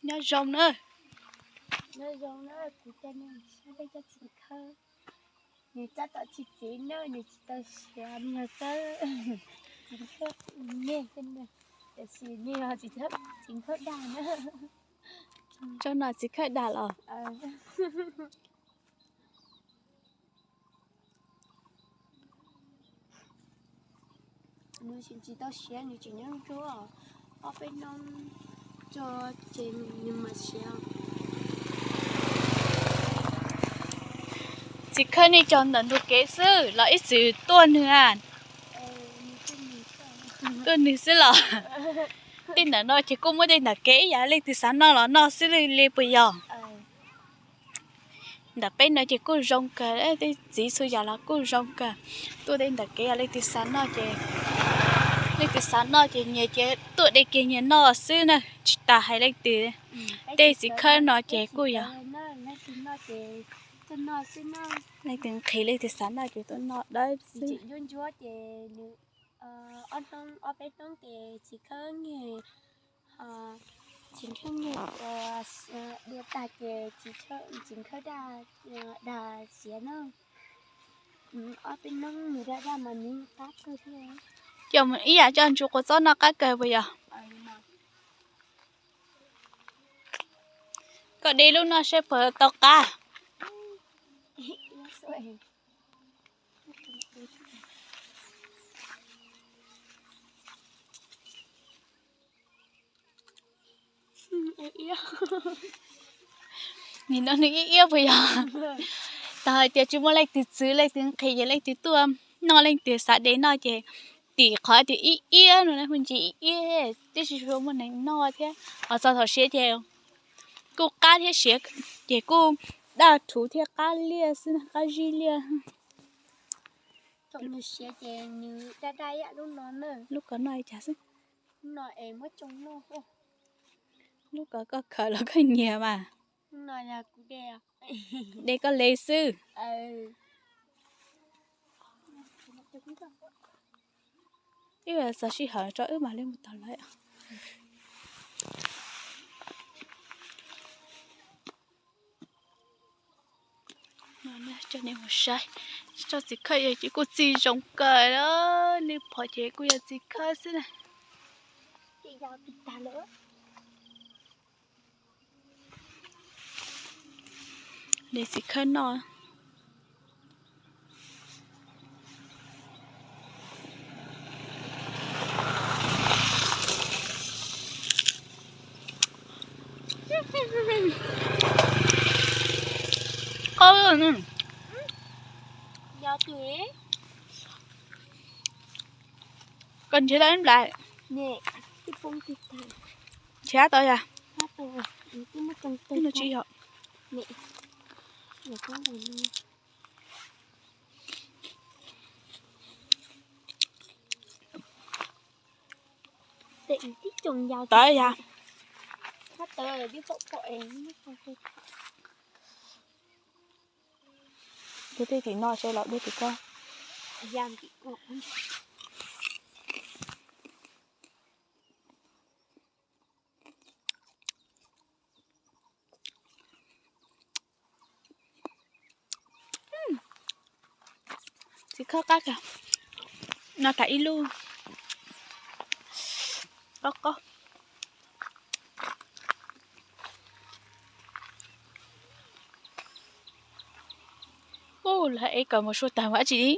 Nyob zoo na. Nyob zoo na, kuv coj nej saib peb cov txiv khawb. Nws tab tom tsis txiv na, nws tsis tau siav, nws yog txiv khawb me, tiam sis nws yog txiv khawb dag na. Tsob no txiv khawb dag los? Nws tsis tau siav, nws tseem nyob nruab, ob peb hnub tso ces nws mam siav. Txiv khawb nej cog ntawm ntug kev xwb los ib txwm tuaj nws? Tuaj nws xwb los? Tej ntawm no ces kuj muab tej ntawm kev ib yam, leej twg xav noj los noj xwb li puas yog? Ntawm peb no ces kuj zoo kawg, tej txiv txhua yam los kuj zoo kawg. Tuaj tej ntawm kev yog leej twg xav noj ces, leej twg xav noj ces nyias ces tuaj de kiag nyias noj xwb na, tsis tas hais leej twg. Tej txiv khawb no ces kuj yog leej twg nqhis leej twg xav noj ces tuaj noj dawb xwb. Ob hnub ob peb hnub ces txiv khawb nyuag, txiv khawb nyuag ua dua tag ces txiv khawb dag siav na. Ob peb hnub nws dag dag mas nws qab kawg thiab. Coj mus ib yam coj ntsuj quav txob noj qab kawg puas yog? Koj de lub noj seb puas tau qab. Nim no nws iab iab puas yog? Tau hais tias tsis muaj leej twg txwv leej twg nqhis ces leej twg tuaj noj, leej twg xav de noj ces tim qhov tias ib iab no na, hu ntsis ib iab, tib si muaj neeg noj thiab. Ho txog thaum siav ces kuj qab thiab siav ces kuj daj rhuv thiab qab liaj xwb, qab zib liaj. Thaum nws siav ces nws daj daj ib yam lub no na. Lub ko noj li cas xwb? Lub ko koj khaws los koj nyiag mas. De koj le xwb. Wb txog sij hawm tso wb mam li mus tau lawm. Coj nej mus saib, tsob txiv khawb yog ces kuj txi zoo kawg, nej pom ces kuj yog txiv khawb xwb na. De txiv khawb noj. Qab. Koj nrhiav tau ib nplais. Nrhiav tau yog? Tsis yog. Tawv yog. Tus twg tim no seb los dub tim ko. Txiv khawb qab kawg. No tas ib lub. Qob qob. Ub, lawv ev kom mus sua tag mus dab tsi li.